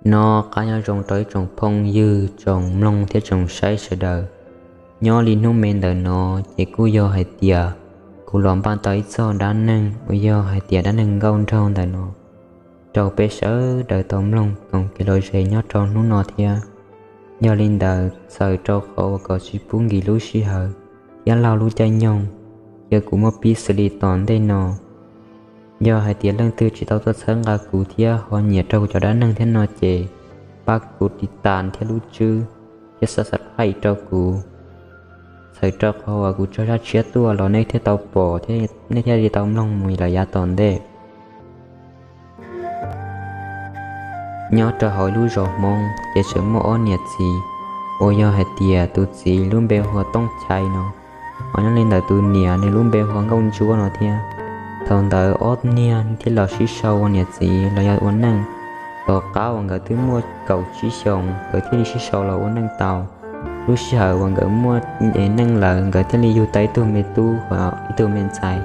Nyob zoo rau ib tsoom phooj ywg, tsoom mloog thiab tsoom saib sawv daws. Nyob li hnub me ntawm no ces kuj yog hais tias kuv los npaj tau ib txog dab neeg uas yog hais tias dab neeg nkauj nraug ntawm no rau peb sawv daws tau mloog koom kev lom zem nyob rau hnub no thiab. Yog li ntawd txawm rau qhov uas kom tsis pub nkim lub sij hawm thiab laug lub caij nyoog, cia kuv muab pib xws li tom ntej no. Yog hais tias leej twg tsis tau tuaj txhawb nqa kuv thiab ho nyiam rau kuv cov dab neeg thiab no ces pab kuv tiv tas thiab lub tswb thiab subscribe rau kuv, txhawm rau qhov uas kuv tso zaj tshiab tuaj los nej thiaj tau pom thiab nej thiaj li tau mloog mus lawm yav tom ntej. Nyob rau hauv lub zos Hmoob ces tseem muaj ob niam txiv uas yog hais tias tus txiv lub npe hu ua Tooj Chai no, ho nyob li ntawm tus niam nws lub npe hu ua Nkauj Ntsuab no thiab. Thaum ntawd ob niag thiaj los sib sau ua niam txiv los yog ua neej. Tom qab uas nkawd twb muaj kaum tsib xyoos nkawd thiaj li sib sau los ua neej tau. Lub sij hawm uas nkawd muaj neej lawm nkawd thiaj li yug tau ib tug me tub, ib tug me ntxhais.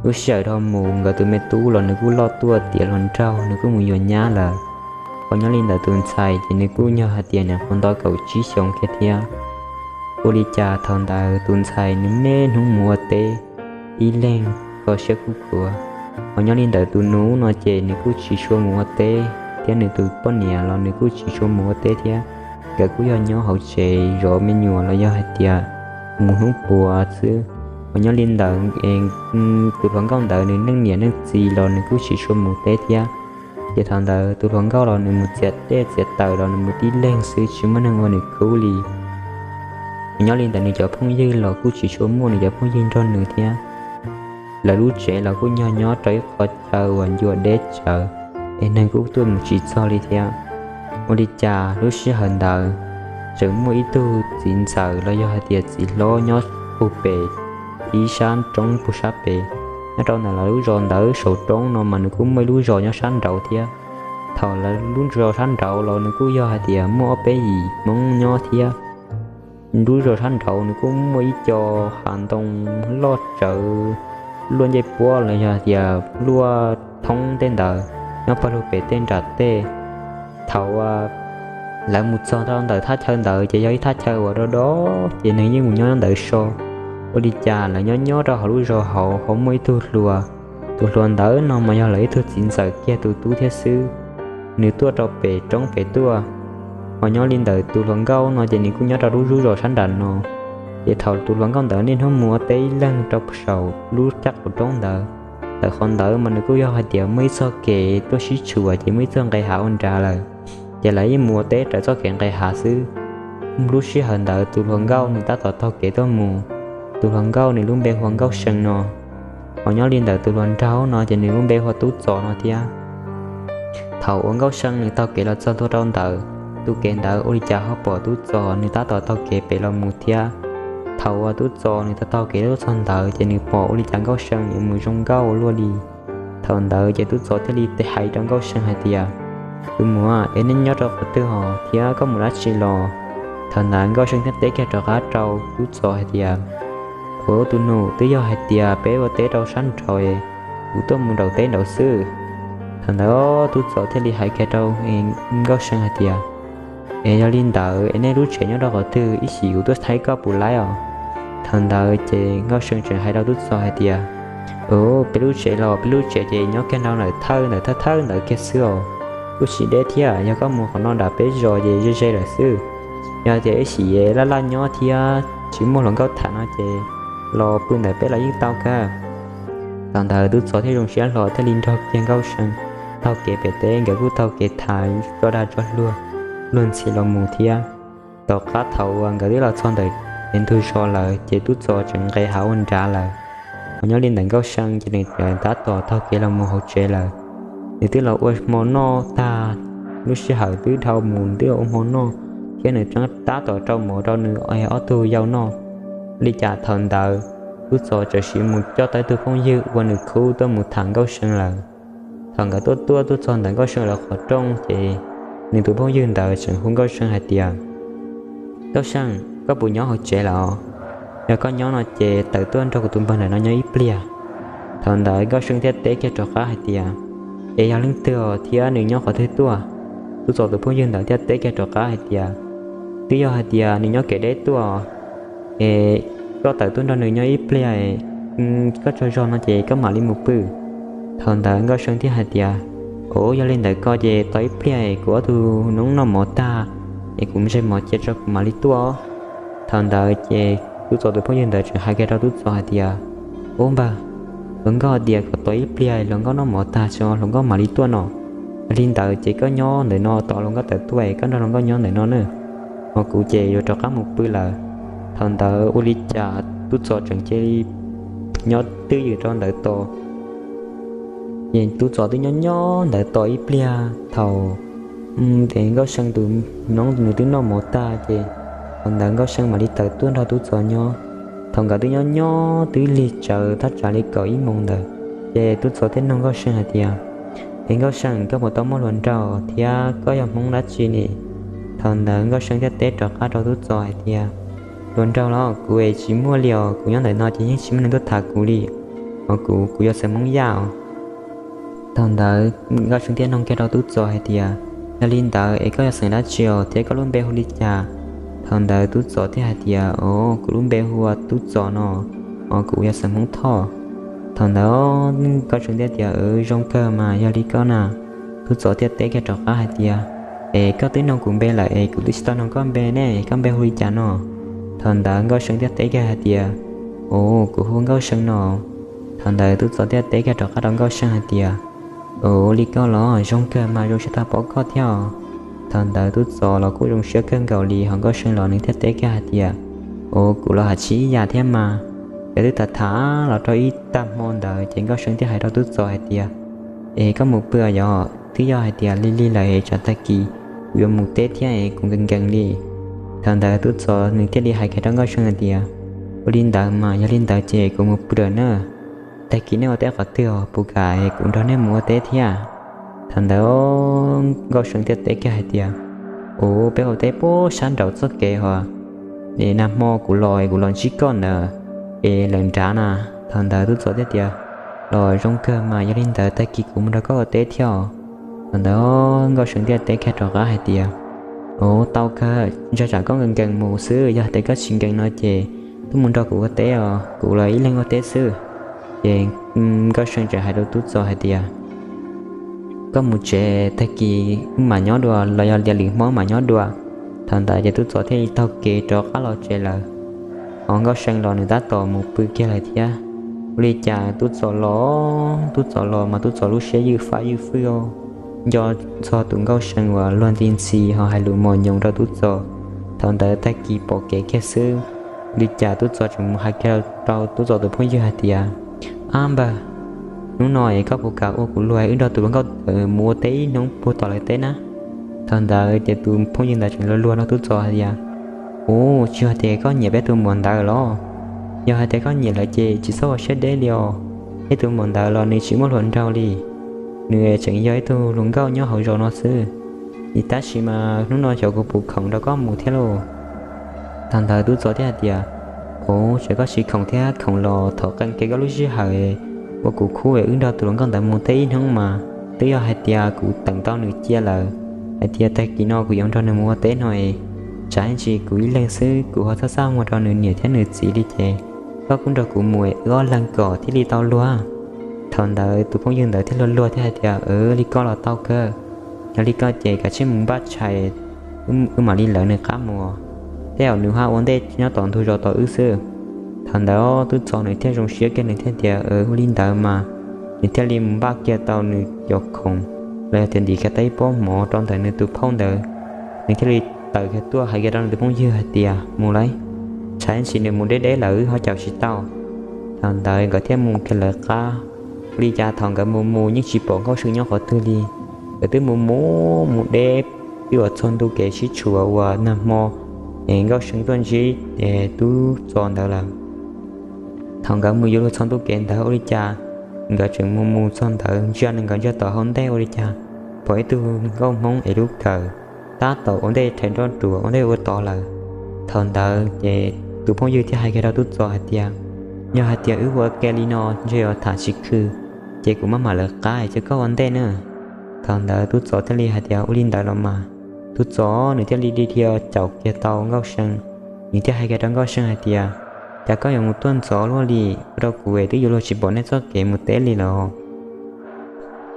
Lub sij hawm dhau mus nkawd tus me tub los nws kuj loj tuaj tiav hluas nraug, nws kuj mus yuav nyab lawm. Ho nyob li ntawd tus ntxhais ces nws kuj yog hais tias nyuam qhuav nto kaum tsib xyoos kiag thiab. Ua li cas thaum ntawd tus ntxhais nws niaj hnub mus ua teb ib leeg kho siab kuj khuav. Ho nyob li ntawd tus nus no ces nws kuj tsis tshua mus ua teb thiab nws tus poj niam los nws kuj tsis tshua mus ua teb thiab. Nkawd kuj yog nyob hauv tsev zov me nyuam los yog hais tias mus hnub puav xwb. Ho nyob li ntawd tus hluas nkauj ntawd nws neej niam neej txiv los nws kuj tsis tshua mus teb thiab. Ces thaum ntawd tus hluas nkauj los nws mus txiav dej txiav taws los nws mus tib leeg xwb tsis muaj neeg ua nws khub li. Nyob li ntawd nws cov phooj ywg los kuj tsis tshua muaj nws cov phooj ywg nrog nws thiab. Lawv lub tsev los kuj nyob nyob rau ib qho chaw uas ncua deb tsawv, es neeg kuj tuaj mus tsis txog li thiab. Ua li cas lub sij hawm ntawd tseem muaj ib tug txiv ntxawm los yog hais tias txiv hlob nyob puag pem ib sab roob puag sab pem. Nyob rau ntawm lawv lub zos ntawd saum roob no mas nws kuj muaj ib lub zos nyob sab nraud thiab. Thaum lawv lub zos sab nraud los nws kuj yog hais tias muaj ob peb yim Hmoob nyob thiab. Lub zos sab nraud nws kuj muaj ib co hav ntoo loj tsawv, luaj ncej puab los yog tias luaj thoob tej ntawd nyob pawg lug pem tej nram tej. Thaum lawv mus txog rau ntawm thaj chaw ntawd ces yog ib thaj chaw uas do do, ces neeg yeej mus nyob ntawd so. Ua li cas lawv nyob nyob rau hauv lub zos hauv ho muaj ib tug hluas. Tus hluas ntawd no mas yog lawv ib tug txiv ntxawm kiag tus tub thiab xwb. Nws tuaj rau pem roob pem tuaj. Ho nyob li ntawd tus hluas nkauj no ces nws kuj nyob rau lub zub zos sab nram no. Ces thaum tus hluas nkauj ntawd niaj hnub mus ua teb ib leeg rau saum lub caj qaum roob ntawd, tawm qhov ntawd mas nws kuj yog hais tias muaj ib txoj kev tuaj sib tshuam ces muaj ib txoj nqe hav ua nrad lawm. Ces lawv yeej mus ua teb raws txoj kev nqe hav xwb. Lub sij hawm ntawd tus hluas nkauj nws tab tom taug kev tuaj mus. Tus hluas nkauj nws lub npe hu ua Nkauj See no. Ho nyob li ntawd tus hluas nraug no ces nws lub npe hu ua Tub Txos no thiab. Thaum uas Nkauj See nws taug kev los txog ntua rau ntawm tus kev ntawd ua li cas ho pom Tub Txos nws tab tom taug kev pem los mus thiab. Thaum uas Tub Txos nws taug taug kev tuaj txog ntawd ces nws pom ua li cas Nkauj See nws mus zoo nkauj ua luaj li. Thaum ntawd ces Tub Txos thiaj li hais rau Nkauj See hais tias, Tus muam, es nej nyob rau qhov twg os thiab koj mus dab tsi los? Thaum ntawd Nkauj See thiaj teb kiag rov qab rau Tub Txos hais tias, Ua tus nus, twb yog hais tias peb ua teb rau sab nraud, kuv tuaj mus nraum teb nraud xwb. Thaum ntawd Tub Txos thiaj li hais kiag rau Nkauj See hais tias, Es yog li ntawd es nej lub tsev nyob rau qhov twg, ib chim kuv tuaj thaij koj puas laib os? Thaum ntawd ces Nkauj See tseem hais rau Tub Txos hais tias, Peb lub tsev los peb lub tsev ces nyob kiag nrau ntawm thawj ntawm thawj thawj ntawd kiag xwb os, kuj tsis deb thiab. Yog koj mus qhov no nram peb zos ces ze ze lawm xwb. Yog tias ib chim laj laj nyob thiab tsis muaj hluas nkauj tham no ces los pw ntawm peb los yeej tau kawg. Thaum ntawd Tub Txos thiaj zoo siab hlo thiaj li nrog kiag Nkauj See taug kev pem teb, nkawd kuj taug kev tham tso dag tso luag, luag ntxhi los mus thiab. Tom qab thaum uas nkawd twb los txog ntawm ntug zos lawm ces Tub Txos tseem nqes hav ua nrad lawm. Ho nyob li ntawm Nkauj See ces nws tab tom taug kev los mus hauv tsev lawm. Nws twb los ua hmo noj tag, lub sij hawm twb dhau mus twb los ua hmo noj, thiab nws tab tom rau mov rau nws ob tug yau noj. Li cas thaum ntawd Tub Txos txawm sim mus coj tau ib tug phooj ywg ua nws khub tuaj mus tham Nkauj See lawm. Thaum nkawd tuaj tuaj tuaj txog ntawm Nkauj See lawv qhov rooj ces nws tus phooj ywg ntawd tseem hu Nkauj See hais tias, Nkauj See, koj puas nyob hauv tsev lawm os? Yog koj nyob no ces tawm tuaj nrog kuv tus npawg ntawm no nyob ib pliag. Thaum ntawd Nkauj See thiaj teb kiag rov qab hais tias, Es yog leej twg thiab nws nyob qhov twg tuaj? Tub Txos tus phooj ywg ntawd thiaj teb kiag rov qab hais tias, twb yog hais tias nws nyob kev deb tuaj, es koj tawm tuaj nrog nws nyob ib pliag, koj tsaug zog no ces koj mam li mus pw. Thaum ntawd Nkauj See thiaj hais tias, o, yog li ntawd ko ces tos ib pliag es kuv ob tug noob noj mov tag, es kuv ze mov cia tso kuv mam li tuaj. Thaum ntawd ces Tub Txos tus phooj ywg ntawd tseem hais kiag rau Tub Txos hais tias, ub npawg, hluas nkauj tias kom tos ib pliag hluas nkauj noj mov tag tso hluas nkauj mam li tuaj no. Yog li ntawd ces koj nyob ntawm no tos hluas nkauj tawm tuaj es koj nrog hluas nkauj nyob ntawm no na, ho kuv ces yuav rov qab mus pw lawm. Thaum ntawd ua li cas Tub Txos tseem cia li nyob twj ywm rau ntawd tos. Ces Tub Txos twb nyob nyob ntawd tos ib pliag thaum ces Nkauj See tus noob nws twb noj mov tag ces thaum ntawd Nkauj See mam li tawm tuaj nrog Tub Txos nyob. Thaum nkawd twb nyob nyob twb lig tsawv thaj tsam li kaum ib moos ntawd, ces Tub Txos thiaj nug Nkauj See hais tias, es Nkauj See, koj puas tau muaj hluas nraug thiab koj yog Hmoob dab tsi ne? Thaum ntawd Nkauj See thiaj teb rov qab rau Tub Txos hais tias, hluas nraug los kuv es tsis muaj li os, kuv nyob ntawm no ces yeej tsis muaj neeg tuaj tham kuv li, ho kuv kuv yog xeem Hmoob Yaj os. Thaum ntawd Nkauj See thiaj nug kiag rau Tub Txos hais tias, yog li ntawd es koj yog xeem dab tsi os thiab koj lub npe hu li cas? Thaum ntawd Tub Txos thiaj hais tias, o, kuv lub npe hu ua Tub Txos no, ho kuv yog xeem Hmoob Thoj. Thaum ntawd Nkauj See thiaj tias, zoo kawg mas yog li koj na. Tub Txos thiaj teb kiag rov qab hais tias, es koj twb nug kuv npe lawm es kuv twb tsis tau nug koj npe ne, koj npe hu li cas no? Thaum ntawd Nkauj See thiaj teb kiag hais tias, o, kuv hu Nkauj See no. Thaum ntawd Tub Txos thiaj teb kiag rov qab rau Nkauj See hais tias, o, ua li koj los zoo kawg mas zoo siab tau pom koj thiab os. Thaum ntawd Tub Txos los kuj zoo siab kawg nkaus li, ho Nkauj See los nws thiaj teb kiag hais tias, o, kuv los hais tsis ib yam thiab mas. Ces twb tham tham los rau ib tag hmo ntawd ces Nkauj See thiaj hais rau Tub Txos hais tias, es koj mus pw yog twb yog hais tias lig lig lawm es tsam tag kis kuv yuav mus teb thiab es kuv nkees nkees li. Thaum ntawd Tub Txos nws thiaj li hais kiag rau Nkauj See hais tias, ua li ntawd mas yog li ntawd ces kuv mus pw lawm na. Tag kis nej ua teb qhov twg os, puas kam es kuv nrog nej mus ua teb thiab? Thaum ntawd Nkauj See thiaj teb kiag hais tias, u, peb ua teb puag sab nraum txoj kev hos, es nag hmo kuv los es kuv los ntsib koj ntawd es lawm nrad na. Thaum ntawd Tub Txos thiaj tias, los zoo kawg mas yog li ntawd tag kis kuv mus nrog koj ua teb thiab os. Thaum ntawd Nkauj See thiaj teb kiag rov qab hais tias, u, tau kawg, ntshai tsam koj nkees nkees mus xwb, yog hais tias koj tsis nkees no ces tuaj mus nrog kuv ua teb os, kuv los ib leeg ua teb xwb. Ces Nkauj See tseem hais rau Tub Txos hais tias, koj mus tsev, tag kis wb mam nyob dua los yog tias lwm hmo wb mam nyob dua. Thaum ntawd ces Tub Txos thiaj li taug kev rov qab los tsev lawm. Ho Nkauj See los nws tab tom mus pw kiag lawm thiab. Ua li cas Tub Txos los, Tub Txos los mas Tub Txos lub siab ywj fab ywj fwj, nco txog tus Nkauj See uas luag nti ntxhi ho hais lus mos nyoos rau Tub Txos. Thaum ntawd tag kis pom kev kiag xwb, ua li cas Tub Txos tseem mus hais kiag rau Tub Txos tus phooj ywg hais tias, ab npawg, hnub no es koj puas kam ua kuv luag wb nrog tus hluas nkauj ntawd mus ua teb ib hnub puag tom lawv teb na? Thaum ntawd ces tus phooj ywg ntawd tseem luag luag rau Tub Txos hais tias, u, tsis yog tias koj nyiam peb tus muam ntawd los? Yog hais tias koj nyiam lawm ces tsis txhob ua siab deb li os. Ib tus muam ntawd los nws tsis muaj hluas nraug li, nws tseem yog ib tug hluas nkauj nyob hauv zos no xwb, tab sis mas hnub no xyov kuv puas khoom nrog koj mus thiab lauj. Thaum ntawd Tub Txos thiaj hais tias, u, txawm koj tsis khoom thiab khoom los thov qee kiag koj lub sij hawm ua kuv khub es wb nrog tus hluas nkauj ntawd mus teb ib hnub mas. Twb yog hais tias kuv teem tau nws cia lawm, hais tias tag kis no kuv yuav nrog nws mus ua teb no es, tsam ib ntsis kuv ib leeg xwb kuv ho txaj txaj muag rau nws niam thiab nws txiv li ces, koj kuj nrog kuv mus es wb ob leeg kom thiaj li tau luag. Thaum ntawd tus phooj ywg ntawd thiaj luag luag thiab hais tias, u, li koj los tau kawg. Yog li koj ces kav tsij mus npaj tshais, wb mam li lawv nws qab mus, tej zaum nws ho ua ntej nyob tom ntug zos tos wb xwb. Thaum ntawd Tub Txos nws thiaj zoo siab kiag nws thiaj tias, u, ua li ntawd mas. Nws thiaj li mus npaj kiag tau nws cov khoom los yog tias ntim kiag tau ib pob mov rau ntawm nws tus phauj ntawd. Nws thiaj li tawm kiag tuaj hais kiag rau nws tus phooj ywg hais tias, mus lauj, tsam ib ntsis nws mus deb deb lawm wb ho caum tsis tau. Thaum ntawd nkawd thiaj mus kiag lawv qab. Ua li cas thaum nkawd mus mus yeej tsis pom Nkauj See nyob qhov twg li. Nkawd twb mus mus mus deb twb yuav txog ntu kev sib tshuam uas nag hmo es Nkauj See tuaj ntsib Tub Txos ntawd lawm. Thaum nkawd mus yuav luag txog ntu kev ntawd ua li cas nkawd tseem mus mus txog ntawd ntsia nkawd ntsia tom hauv ntej ua li cas pom ib tug nkauj Hmoob ev lub kawm tab tom ua ntej rhais nroj ruam ua ntej ua tod lawm. Thaum ntawd ces tus phooj ywg thiaj hais kiag rau Tub Txos hais tias, yog hais tias wb ua ke li no ntshe yuav tham tsis khw, ces kuv maj mam lawv qab es cia koj ua ntej nawb. Thaum ntawd Tub Txos thiaj li hais tias, Ua li ntawd los mas. Tub Txos nws thiaj li dhia caum kiag tau Nkauj See, nws thiaj hais kiag rau Nkauj See hais tias, Cas koj yuav mus tuaj ntxov luaj li, ua rau kuv es twb yuav luag tsis pom nej txoj kev mus teb li lawm.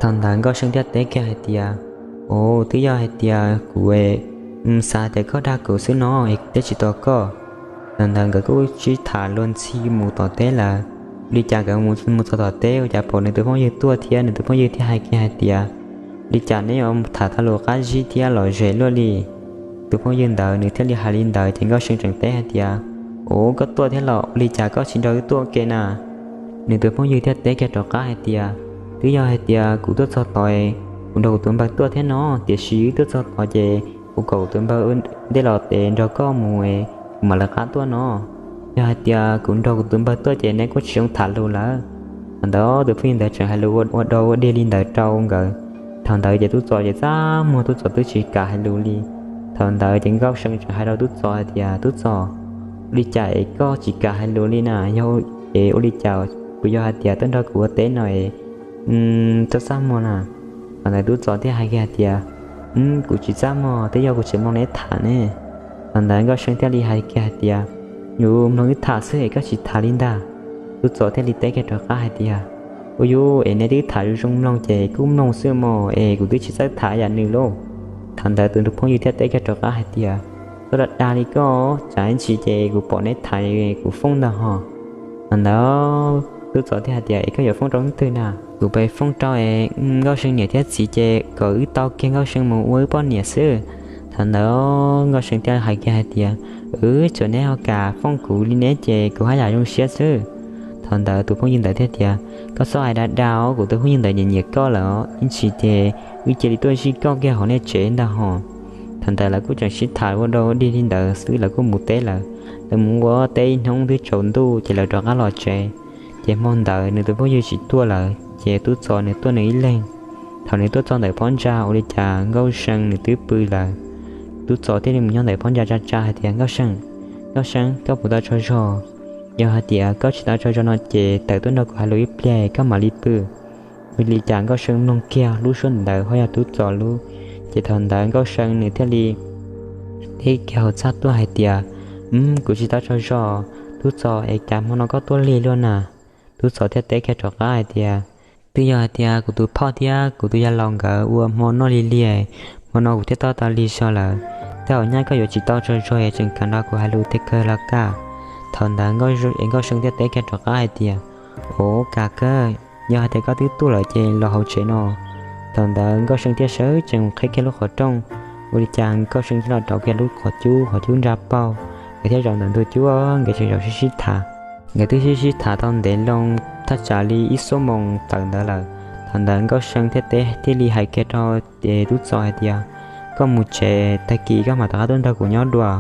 Thaum ntawd Nkauj See thiaj teb kiag hais tias, Ov, twb yog hais tias kuv xav tias koj dag kuv xwb no es kuv thiaj tsis tos koj. Thaum ntawd nkawd kuj sib tham luag ntxhi mus tom teb lawm. Ua li cas nkawd mus txog tom teb ua cas pom nws tus phooj ywg tuaj thiab nws tus phooj ywg thiaj hais kiag hais tias, Ua li cas neb yuav tham tau lus qab zib thiab lom zem luaj li? Tus phooj ywg ntawd nws thiaj li hais li ntawd ces Nkauj See tseem teb hais tias, Ov, koj tuaj thiab los ua li cas koj tsis nrog wb tuaj ke na? Nws tus phooj ywg thiaj teb kiag rov qab hais tias, Twb yog hais tias kuv tuaj txog tod, kuv nrog kuv tus npawg tuaj thiab no, tiam sis wb tuaj txog tod ces kuv kom kuv tus npawg ntej los tes nrog koj mus, kuv mam lawv qab tuaj no. Yog hais tias kuv nrog kuv tus npawg tuaj ces neb kuj tsis zoo tham lus lawm. Thaum ntawd tus phooj ywg ntawd tseem hais lus ua dog ua dig li ntawd rau nkawd. Thaum ntawd ces Tub Txos ces txaj muag, Tub Txos twb tsis kam hais lus li. Thaum ntawd ces Nkauj See tseem hais rau Tub Txos hais tias, Tub Txos, ua li cas es koj tsis kam hais lus li na? Yog es ua li cas, puas yog hais tias tuaj nrog kuv ua teb no es txaj txaj muag na? Thaum ntawd Tub Txos thiaj hais kiag hais tias, Kuv tsis txaj muag, twb yog kuv tsis mloog neb tham ne. Thaum ntawd Nkauj See thiaj li hais kiag hais tias, Yus mloog wb tham xwb es koj tsis tham li ntag. Tub Txos thiaj li teb kiag rov qab hais tias, Ua yus es neb twb tham zoo zoo mloog ces kuj mloog xwb mog, es kuv twb tsis txawj tham yam nws lauj. Thaum ntawd tus phooj ywg thiaj teb kiag rov qab hais tias, Koj dag dag li koj, tsam ib ntsis ces kuv pom neb tham kuv foob ntag hos. Thaum ntawd Tub Txos thiaj hais tias, Es koj yuav foob rau leej twg na? Kuv pem foob rau es Nkauj See niam thiab txiv ces kom wb tau kiag Nkauj See mus ua wb poj niam xwb. Thaum ntawd Nkauj See thiaj hais kiag hais tias, Wb, tsuas neb ho kam foob kuv li neb ces kuv haj yam zoo siab xwb. Thaum ntawd tus phooj ywg ntawd thiaj tias, Koj txhob hais dag dag os, kuv tus phooj ywg ntawd nyiam nyiam koj lawm os, ib ntsis ces wb cia li tuaj zij koj kiag hauv nej tsev ntag hos. Thaum ntawd lawv kuj tseem sib tham ua dog ua dig li ntawd xwb lawv kuj mus teb lawm. Lawv mus ua teb ib hnub twb tsaus ntuj ces lawv rov qab los tsev. Ces hmo ntawd nws tus phooj ywg tsis tuaj lawm ces Tub Txos nws tuaj nws ib leeg. Thaum nws tuaj txog ntawm phab ntsa ua li cas Nkauj See nws twb pw lawm. Tub Txos thiaj li mus nyob ntawm phab ntsa tsa tsa hais tias, Nkauj See, Nkauj See, koj puas tau tsaug zog? Yog hais tias koj tsis tau tsaug zog no ces tawm tuaj nrog kuv hais lus ib pliag koj mam li pw. Ua li cas Nkauj See mloog kiag lub suab ntawd ho yog Tub Txos lub. Ces thaum ntawd Nkauj See nws thiaj li teb kiag hauv txaj tuaj hais tias, Kuv tsis tau tsaug zog, Tub Txos, es cas hmo no koj tuaj lig luaj na? Tub Txos thiaj teb kiag rov qab hais tias, Twb yog hais tias kuv tus phauj thiab kuv tus yawg laus nkawd ua hmo noj lig lig, hmo no kuv thiaj tau tau lig zog lawm. Tej zaum nyaj koj yuav tsis tau tsaug zog es tseem kam nrog kuv hais lus thiab kawg los kaj. Thaum ntawd Nkauj See thiaj teb kiag rov qab hais tias, Ov, kam kawg, yog hais tias koj twb tuaj lawm ces los hauv tsev no. Thaum ntawd Nkauj See thiaj sawv tsees mus qhib kiag lub qhov rooj. Ua li cas Nkauj See thiaj los rau kiag lub qhov cub, qhov cub ntsa paug, nkawd thiaj zaum ntawm ntug cub, nkawd tseem zaum sib sib tham. Nkawd twb sib sib tham tau ntev loo thaj tsam li ib xuab moos tawm ntawd lawm. Thaum ntawd Nkauj See thiaj teb thiaj li hais kiag rau Tub Txos hais tias, Koj mus tsev, tag kis koj mam rov qab tuaj nrog kuv nyob dua.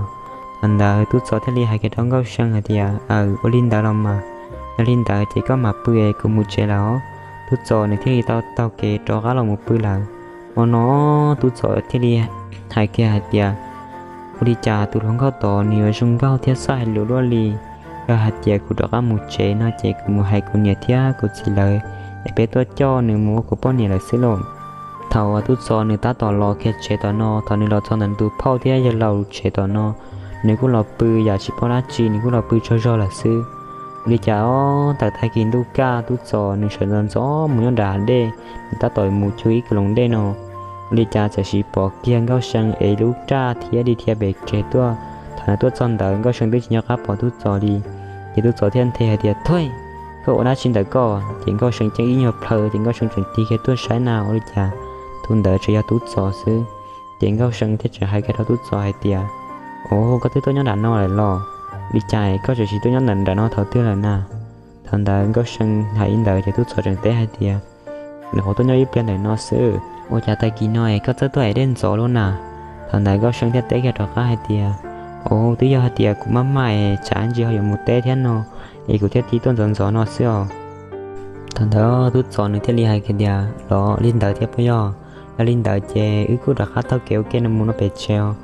Thaum ntawd Tub Txos thiaj li hais kiag rau Nkauj See hais tias, Aws, ua li ntawd los mas, yog li ntawd ces koj mam pw es kuv mus tsev lawm os. Tub Txos nws thiaj li tau taug kev rov qab los mus pw lawm. Hmo no Tub Txos thiaj li hais kiag hais tias, Ua li cas tus hluas nkauj tod nws yuav zoo nkauj thiab txawj hais lus luaj li? Yog hais tias kuv rov qab mus tsev no ces kuv mus hais kuv niam thiab kuv txiv lawv es peb tuaj coj nws mus ua kuv poj niam lawm xwb lauj. Thaum uas Tub Txos nws tab tom los kiag tsev tom no, thaum nws los txog ntawm nws tus phauj thiab yawg laus tsev tom no, nws kuj los pw yam tsis paub dab tsi, nws kuj los pw tsaug zog lawm xwb. Ua li cas tawm tag kis ntuj kaj Tub Txos nws sawv ntxov ntxov mus nyob nram dej, nws tab tom mus cug ib kwv loos dej no. Ua li cas txawm sim pom kiag Nkauj See ev lub raj thiab dhia pem tsev tuaj. Thaum nws tuaj txog ntawd Nkauj See twb tsis nco qab pom Tub Txos li. Ces Tub Txos thiaj nthe hais tias, Thuj, koj ua dab tsi ntawm koj? Ces Nkauj See ceeb ib nyuag plhaw ces Nkauj See tseem tig kiag tuaj saib na ua li cas tus ntawd tseem yog Tub Txos xwb. Ces Nkauj See thiaj tseem hais kiag rau Tub Txos hais tias, Ov, koj twb tuaj nyob nram no lawm los? Li cas koj tseem tsis tuaj nyob nram no thaum twg lawm na? Thaum ntawd Nkauj See hais li ntawd ces Tub Txos tseem teb hais tias, Nyuam qhuav tuaj nyob ib pliag ntawm no xwb. Ua cas tag kis no es koj txawj tuaj ev dej ntxov luaj na? Thaum ntawd Nkauj See thiaj teb kiag rov qab hais tias, Ov, twb yog hais tias kuv maj maj es tsam ntsis ho yuav mus teb thiab no es kuv thiaj tig tuaj ntxov ntxov no xwb os. Thaum ntawd Tub Txos nws thiaj li hais kiag tias, Los li ntawd thiab puas yog? Yog li ntawd ces wb kuj rov qab taug kev ua ke no mus no pem tsev os.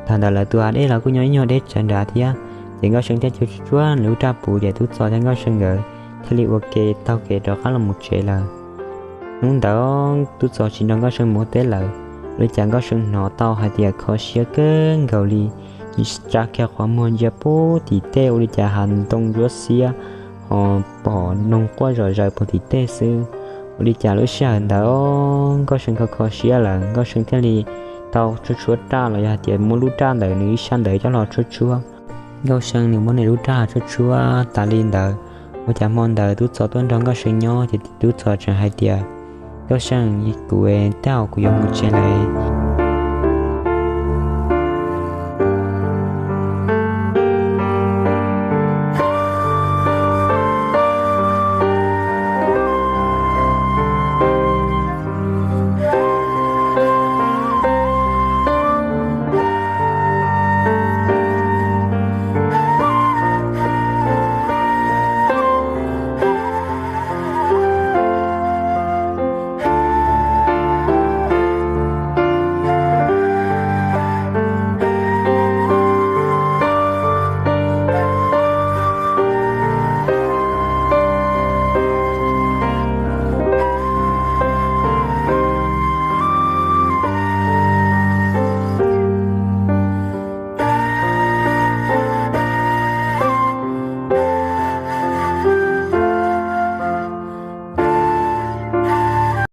Thaum ntawd lawv tus hav dej los kuj nyob ib nyuag deb tsawv nrad thiab. Ces Nkauj See thiaj tsuag tsuag nws lub raj puv ces Tub Txos thiab Nkauj See nkawd thiaj li ua ke taug kev rov qab los mus tsev lawm. Hnub ntawd Tub Txos tsis nrog Nkauj See mus teb lawm. Ua li cas Nkauj See hnov tau hais tias kho siab kawg nkaus li, tsa kiag qhov muag ntsia pub tim tej ua li cas hav ntoo ntsuab xiab, ho pom noog quaj zom zaws pug tim tej xwb. Ua li cas lub sij hawm ntawd Nkauj See kho kho siab lawm, Nkauj See thiaj li tau tshuab tshuab raj los yog hais tias muab lub raj ntawm nws ib sab ntawd coj los tshuab tshuab. Nkauj See nws muab nws lub raj tshuab tshuab tas li ntawd, ua cas hmo ntawd Tub Txos tuaj nrog Nkauj See nyob ces Tub Txos tseem hais tias, Nkauj See, kuv tej zaum kuv yuav mus tsev lawm.